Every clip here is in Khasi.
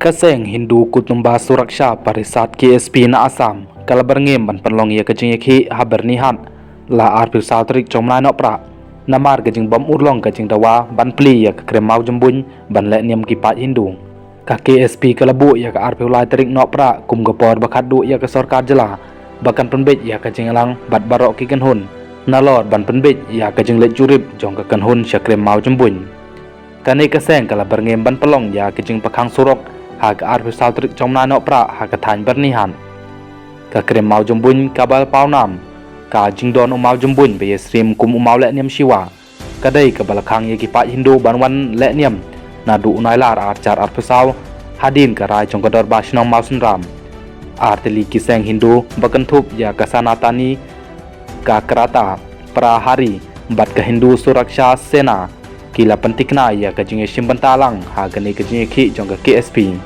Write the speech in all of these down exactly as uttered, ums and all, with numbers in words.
Ka seng Hindu Kutumba Suraksha Parishad K S P na Assam ka la byrngem ban pynlong ïa ka jingïakhih ha Byrnihat la arphew saw tarik jong u bnai Nohprah namar ka jingbym urlong ka jingdawa ban plie ïa ka krem mawjymbuiñ ban leh niam ki paid Hindu. Ka K S P ka la buh ïa ka arphew lai tarik Nohprah kum ka por ba khadduh ïa ka sorkar jylla ba kan pynbeit ïa ka jingïalang bad baroh ki kynhun nalor ban pynbeit ïa ka jingleit jurip jong ka kynhun sha krem mawjymbuiñ. Kane ka seng ka la byrngem ban pynlong ïa ka jingpyrkhang surok ha ka arphew saw tarik jong u bnai Nohprah ha ka thaiñ Byrnihat. Ka krem mawjymbuiñ kaba la pawnam ka jingdon u mawjymbuiñ ba ïasyriem kum u maw leh niam Shiva. Ka dei kaba la khang ïa ki paid Hindu ban wan leh niam naduh u Nailar ar hajar arphew saw hadien ka rai jong ka Dorbar Shnong Mawsynram. Artylli ki seng Hindu ba kynthup ïa ka Sanatani, ka Krata Prahari bad ka Hindu Suraksha Sena ki la pyntikna ïa ka jingïashim bynta lang ha kane ka jingïakhih jong ka K S P.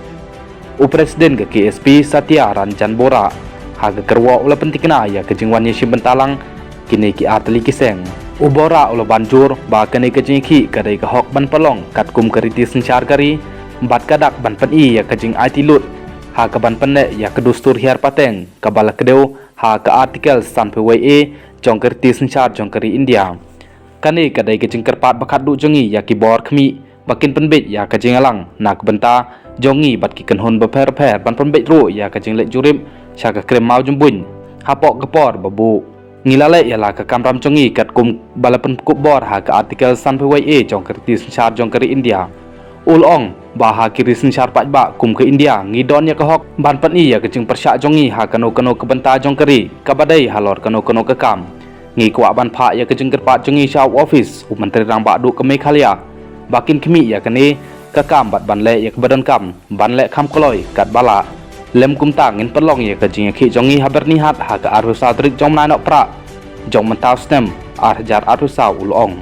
U President ka K S P Satya Ranjan Bora ha ka kyrwoh u la pyntikna ïa ka jingwan ïashim bynta lang kine ki artylli ki seng. U Bora u la ban jur ba kane ka jingïakhih ka dei ka hok ban pynlong katkum ka riti synshar ka ri bad ka dak ban pyni ïa ka jingaiti lut ha ka ban pynneh ïa ka dustur hiar pateng kaba la kdew ha ka Article sanphew wei A jong ka riti synshar jong ka ri India. Kane ka dei ka jingkyrpad ba khadduh jong ngi ïa ki bor khmih ba kin pynbeit ïa ka jingïalang na ka bynta jong ngi bad ki kynhun bapher bapher ban pynbeit ruh ïa ka jingleit jurip sha ka krem mawjymbuiñ hapoh ka por ba buh. Ngi la leh ïa la ka kamram jong ngi katkum ba la pynkup bor ha ka Article sanphew wei A jong ka riti synshar jong ka ri India. U la ong ba ha ki ri synshar paidbah kum ka India ngi don ïa ka hok ban pyni ïa ka jingpyrshah jong ngi ha kano kano ka bynta jong ka ri kaba dei halor kano kano ka kam. Ngi kwah ban phah ïa ka jingkyrpad jong ngi sha u ophis u Myntri Rangbah Duh ka Meghalaya ba kin khmih ïa kane ka kam bad ban leh ïa kaba donkam ban leh kham kloi katba lah. Lym kumta ngin pynlong ïa ka jingïakhih jong ngi ha Byrnihat ha ka arphew saw tarik jong u bnai Nohprah jong mynta u snem ar hajar arphew saw, u la ong.